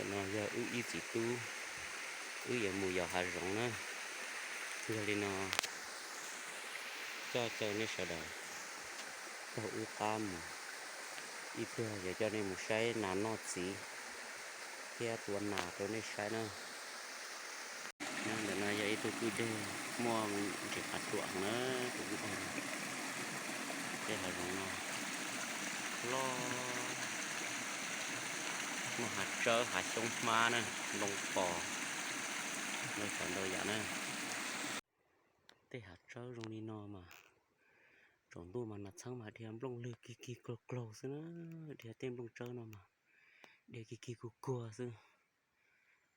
Ntawm no yog wb ib txiv tub, wb yuav mus yos hav zoov na. Yog li no, coj caw nej sawv daws taug wb qab mus, ib pliag yuav coj nej mus saib nas noj txiv thiab tua nas rau nej saib na. Ntawm no yog ib tug kwj deg muaj ntsis hav ruam na, tus kwj deg. Tej hav zoov no loj, muaj hav tsawb, hav xyoob hmab na, nplooj pos, ntau tsav ntau yam na. Tej hav tsawb zoo li no mas tsaus ntuj mas nas txheeb mas dhia nplooj lwg kig kig klaug klaug xwb na. Dhia tej nplooj tsawb no mas dhia kig kig kuag kuag xwb,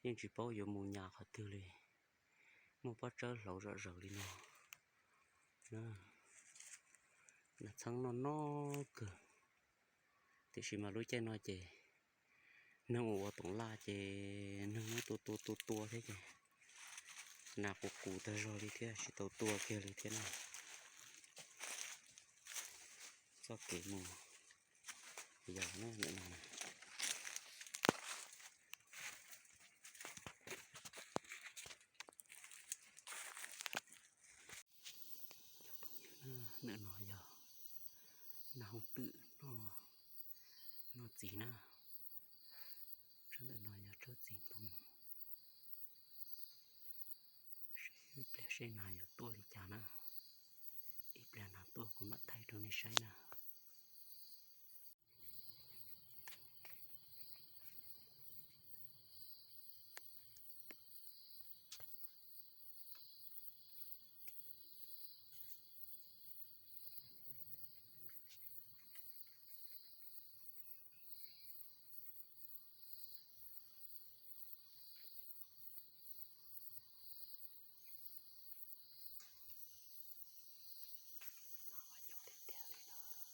yeej tsis paub yuav mus nyas qhov twg li. Muaj pob tsawb hlauv zom zaws li no, nas txheeb noj noj kawg. Tiam sis mas lub caij no ces neeg ua ua toov laj ces neeg muab tua tua tua tua thiab ces nas qus qus tag zog li thiab, tsis tau tua kiag li thiab na. Txoj kev mus yos na, ntawm no na. Ntawm no yog nas hooj twm noj txiv na. Tsawb ntawm no yog tsawb txiv ntoo. Ib pliag seb nas yuav tuaj li cas na. Ib pliag nas tuaj kuv mam thaij rau nej saib na. Mas coob tiag tiag li no.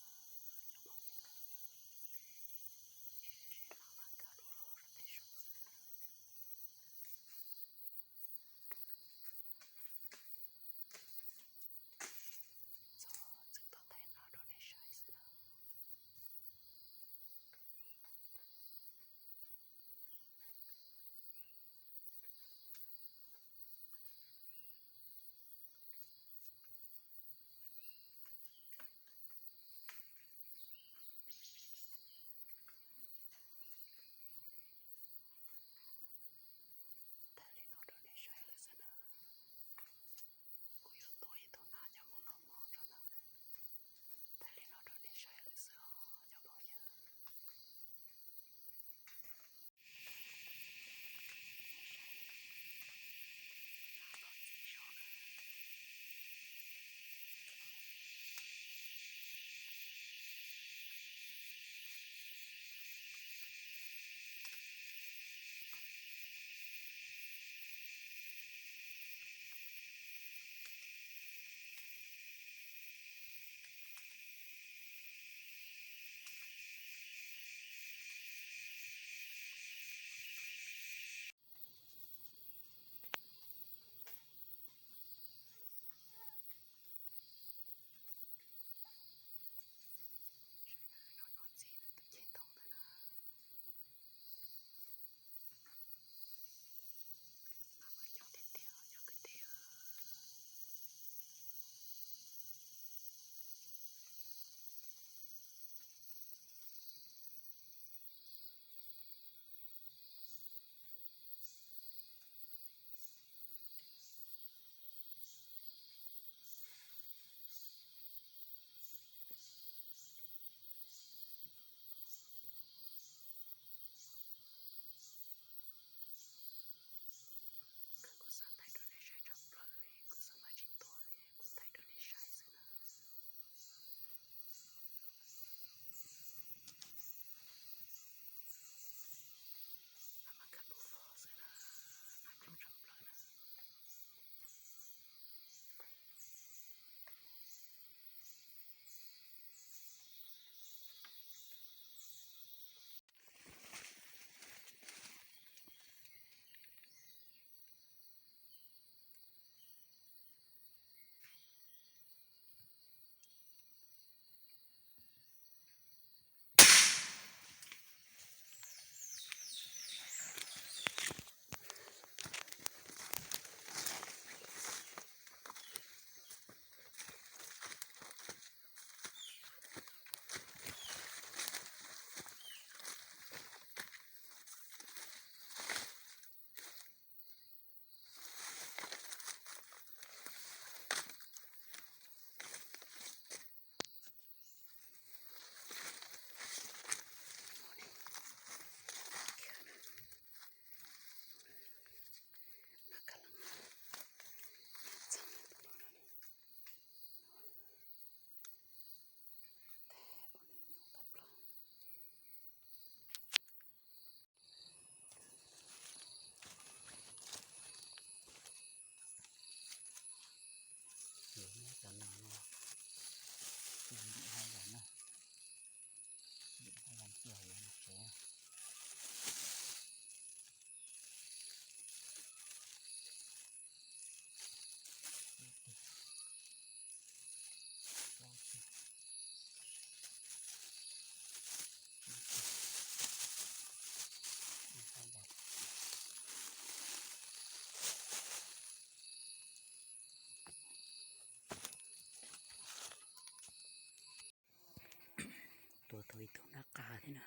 qab thiab na.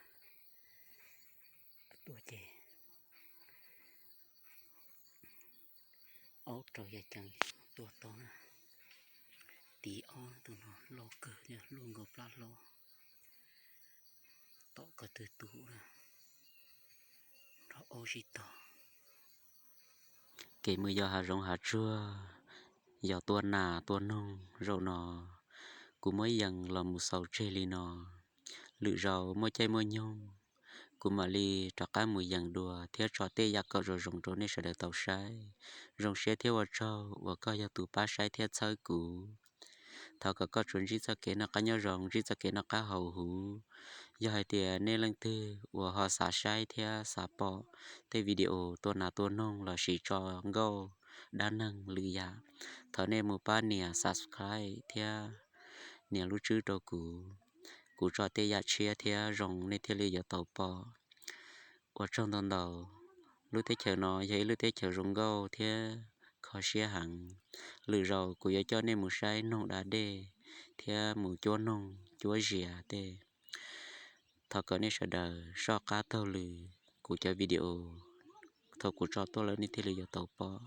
Tuaj ces aub rau ya cees tuaj tau na. Tiv ob tug no loj kawg thiab luaj nkaus plab hlob. Tom ko tw tus na, nrog aub sib tog. Kev mus yos hav zoov hav tsuag, yos tua nas tua noog zaum no, kuv muab yees los mus xaus tseg li no. Lwm zaus muaj caij muaj nyoog, kuv mam li rov qab mus yees dua thiab tso tej yam kom zoo zoo rau nej sawv daws tau saib. Zoo siab thiab ua tsaug uas koj yog tus pab saib thiab txhawb kuv. Thov kom koj tsuas ntsib txoj kev noj qab nyob zoo, ntsib txoj kev noj qab haus huv. Yog hais tias nej leej twg uas ho xav saib thiab xav pom tej video tua nas tua noog lossis tso nkauj dab neeg lwm yam, thov nej mus pab nias subscribe thiab nias lub tswb rau kuv. Kuv tso tej yam tshiab thiab zoo nej thiaj li yuav tau pom. Ua tsaug ntau ntau. Lub teb chaws no yog ib lub teb chaws zoo nkauj thiab kho siab heev. Lwm zaus kuv yuav coj nej mus saib noog da dej thiab mus cuab noog cuab zias tej. Thov kom nej sawv daws soj qab taug lw kuv cov video thaum kuv tso tuaj lawm nej thiaj li yuav tau pom.